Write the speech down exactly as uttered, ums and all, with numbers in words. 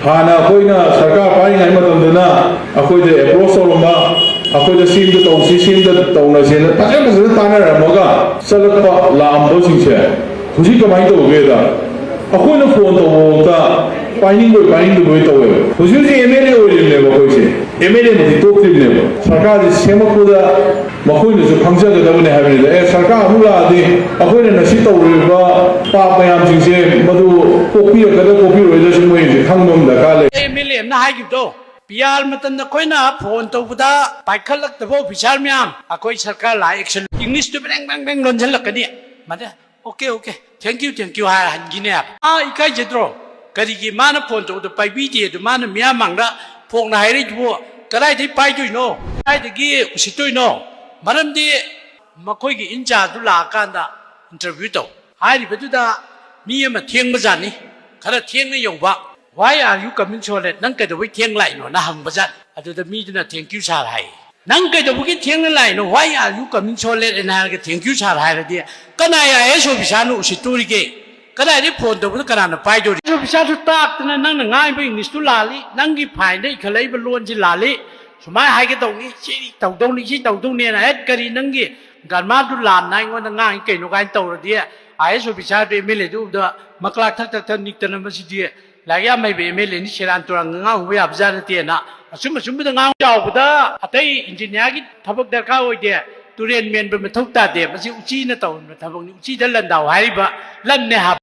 ꯍꯥꯟꯅ ꯑꯩꯈꯣꯏꯅ ꯁꯔꯀꯥꯔ ꯄꯥꯏꯔꯤꯉꯩ ꯃꯇꯝꯗꯅ ꯑꯩꯈꯣꯏꯗ ꯑꯦꯄ꯭ꯔꯣꯁ ꯇꯧꯔꯝꯕ, ꯑꯩꯈꯣꯏꯗ ꯁꯤ ꯑꯝꯇ ꯇꯧꯁꯤ, ꯁꯤ ꯑꯝꯇ ꯇꯧꯅꯁꯦꯅ ꯐꯖ ꯐꯖꯅ ꯇꯥꯟꯅꯔꯝꯃꯒ ꯆꯠꯂꯛꯄ ꯂꯥꯛꯑꯝꯕꯁꯤꯡꯁꯦ ꯍꯧꯖꯤꯛ ꯀꯃꯥꯏꯅ ꯇꯧꯒꯦꯗ, ꯑꯩꯈꯣꯏꯅ ꯐꯣꯟ ꯇꯧꯕꯐꯥꯎꯗ ꯄꯥꯏꯅꯤꯡꯕꯣꯏ ꯄꯥꯏꯅꯤꯡꯗꯕꯣꯏ ꯇꯧꯋꯦꯕ꯫ ꯍꯧꯖꯤꯛ ꯍꯧꯖꯤꯛ ꯑꯦꯝ ꯑꯦꯜ ꯑꯦ ꯑꯣꯏꯔꯤꯕꯅꯦꯕ ꯑꯩꯈꯣꯏꯁꯦ, ꯑꯦꯝ ꯑꯦꯜ ꯑꯦ ꯃꯛꯇꯤ ꯇꯣꯛꯇ꯭ꯔꯤꯕꯅꯦꯕ꯫ ꯁꯔꯀꯥꯔꯁꯦ ꯁꯦꯝꯃꯛꯄꯗ ꯃꯈꯣꯏꯅꯁꯨ ꯈꯪꯖꯒꯗꯕꯅꯦ ꯍꯥꯏꯕꯅꯤꯗ꯫ ꯑꯦ, ꯁꯔꯀꯥꯔ ꯑꯃꯨꯛ ꯂꯥꯛꯑꯗꯤ ꯑꯩꯈꯣꯏꯅ ꯉꯁꯤ ꯇꯧꯔꯤꯕ ꯄꯥꯞ ꯃꯌꯥꯝꯁꯤꯡꯁꯦ ꯃꯗꯨ ꯀꯣꯛꯄꯤꯔꯛꯀꯗ꯭ꯔꯥ ꯀꯣꯛꯄꯤꯔꯣꯏꯗ꯭ꯔꯥꯁꯨ ꯃꯣꯏꯁꯦ ꯈꯪꯕ ꯑꯃ ꯗꯔꯀꯥꯔ ꯂꯩ꯫ ꯑꯦꯝ ꯑꯦꯜ ꯑꯦ ꯑꯃꯅ ꯍꯥꯏꯈꯤꯕꯗꯣ, ꯄꯤ ꯑꯥꯔ ꯃꯇꯝꯗ ꯑꯩꯈꯣꯏꯅ ꯐꯣꯟ ꯇꯧꯕꯗ ꯄꯥꯏꯈꯠꯂꯛꯇꯕ ꯑꯣꯐꯤꯁꯥꯔ ꯃꯌꯥꯝ, ꯑꯩꯈꯣꯏ ꯁꯔꯀꯥꯔ ꯂꯥꯛꯑꯦ, ꯑꯦꯛꯁꯟ, ꯏꯪꯂꯤꯁꯇꯨ ꯕ꯭ꯔꯦꯡ ꯕ꯭ꯔꯦꯡ ꯕ꯭ꯔꯦꯡ ꯂꯣꯟꯁꯤꯜꯂꯛꯀꯅꯤ꯫ ꯃꯗ "ꯑꯣꯀꯦ, ꯑꯣꯀꯦ, ꯊꯦꯡꯀ꯭ꯌꯨ, ꯊꯦꯡꯀ꯭ꯌꯨ" ꯍꯥꯏꯔ ꯍꯟꯈꯤꯅꯦ ꯍꯥꯏꯕ꯫ ꯑꯥ, ꯏꯀꯥꯏꯖꯗ꯭ꯔꯣ? ꯀꯔꯤꯒꯤ ꯃꯥꯅ ꯐꯣꯟ ꯇꯧꯕꯗ ꯄꯥꯏꯕꯤꯗꯦ ꯑꯗꯨ ꯃꯥꯅ ꯃꯤꯌꯥꯝ ꯃꯥꯡꯗ ꯐꯣꯡꯅ ꯍꯥꯏꯔꯛꯏꯗꯨꯕꯨ? ꯀꯗꯥꯏꯗꯒꯤ ꯄꯥꯏꯗꯣꯏꯅꯣ? ꯀꯗꯥꯏꯗꯒꯤ ꯎꯁꯤꯠꯇꯣꯏꯅꯣ? ꯃꯔꯝꯗꯤ ꯃꯈꯣꯏꯒꯤ ꯏꯟꯆꯥꯔꯖꯇꯨ ꯂꯥꯛꯑꯀꯥꯟꯗ ꯏꯟꯇꯔꯚ꯭ꯌꯨ ꯇꯧ ꯍꯥꯏꯔꯤꯕꯗꯨꯗ ꯃꯤ ꯑꯃ ꯊꯦꯡꯕꯖꯥꯠꯅꯤ, ꯈꯔ ꯊꯦꯡꯅ ꯌꯧꯕ꯫ "Why are you coming so late? ꯅꯪ ꯀꯩꯗꯧꯕꯩ ꯊꯦꯡ ꯂꯥꯛꯏꯅꯣꯅ?" ꯍꯪꯕꯖꯥꯠꯅꯤ꯫ ꯑꯗꯨꯗ ꯃꯤꯗꯨꯅ "Thank you sir" ꯍꯥꯏ꯫ "ꯅꯪ ꯀꯩꯗꯧꯕꯒꯤ ꯊꯦꯡꯅ ꯂꯥꯛꯏꯅꯣ? Why are you coming so late?" ꯑꯅ ꯍꯥꯏꯔꯒ "Thank you sir" ꯍꯥꯏꯔꯗꯤ ꯀꯅꯥ ꯑꯥꯏ ꯑꯦ ꯑꯦꯁ ꯑꯣꯐꯤꯁꯥꯔꯅ ꯎꯁꯤꯠꯇꯣꯔꯤꯒꯦ? ꯀꯗꯥꯏꯗꯒꯤ ꯐꯣꯟ ꯇꯧꯕꯗ ꯀꯅꯥꯅ ꯄꯥꯏꯗꯣꯔꯤ? ꯑꯣꯐꯤꯁꯥꯔꯁꯨ ꯇꯥꯛꯇꯅ ꯅꯪꯅ ꯉꯥꯡꯉꯤꯕ ꯏꯪꯂꯤꯁꯇꯨ ꯂꯥꯜꯂꯤ, ꯅꯪꯒꯤ ꯐꯥꯏꯟꯗ ꯏꯈꯠꯂꯛꯏꯕ ꯂꯣꯟꯁꯤ ꯂꯥꯜꯂꯤ, ꯁꯨꯃꯥꯏꯅ ꯍꯥꯏꯒꯗꯧꯅꯤ, ꯁꯤ ꯇꯧꯗꯧꯅꯤ, ꯁꯤ ꯇꯧꯗꯧꯅꯦꯅ ꯍꯦꯛ ꯀꯔꯤ ꯅꯪꯒꯤ ꯒ꯭ꯔꯥꯃꯥꯔꯗꯨ ꯂꯥꯟꯅ ꯑꯩꯉꯣꯟꯗ ꯉꯥꯡꯉꯤ ꯀꯩꯅꯣ ꯀꯥꯏꯅ ꯇꯧꯔꯗꯤ ꯑꯥꯏ ꯑꯦꯁ ꯑꯣꯐꯤꯁꯥꯔꯗꯨ ꯑꯦꯝ ꯑꯦꯜ ꯑꯦꯗꯨ ꯎꯕꯗ ꯃꯀ꯭ꯂꯥꯛ ꯊꯛ ꯊꯛ ꯊꯛ ꯅꯤꯛꯇꯅ ꯃꯁꯤꯗꯤ ꯂꯥꯏꯔꯤꯛ ꯌꯥꯝ ꯍꯩꯕ ꯑꯦꯝ ꯑꯦꯜ ꯑꯦꯅꯤ, ꯁꯦꯔꯥꯟ ꯇꯨꯔꯥꯟꯒ ꯉꯥꯡꯉꯨꯕ ꯌꯥꯕꯖꯥꯠ ꯅꯠꯇꯦꯅ ꯑꯆꯨꯝ ꯑꯆꯨꯝꯕꯗ ꯉꯥꯡ ꯆꯥꯎꯕꯗ ꯑꯇꯩ ꯏꯟꯖꯤꯅꯤꯌꯥꯔꯒꯤ ꯊꯕꯛ ꯗꯔꯀꯥꯔ ꯑꯣꯏꯗꯦ, ꯇꯨꯔꯦꯟ ꯃꯦꯟꯕ ꯃꯊꯧ ꯇꯥꯗꯦ, ꯃꯁꯤ ꯎꯆꯤꯅ ꯇꯧꯔꯝꯕ ꯊꯕꯛꯅꯤ, ꯎꯆꯤꯗ ꯂꯟꯗꯥꯎ ꯍꯥꯏꯔꯤꯕ ꯂꯟꯅꯦ ꯍꯥꯏꯕ꯫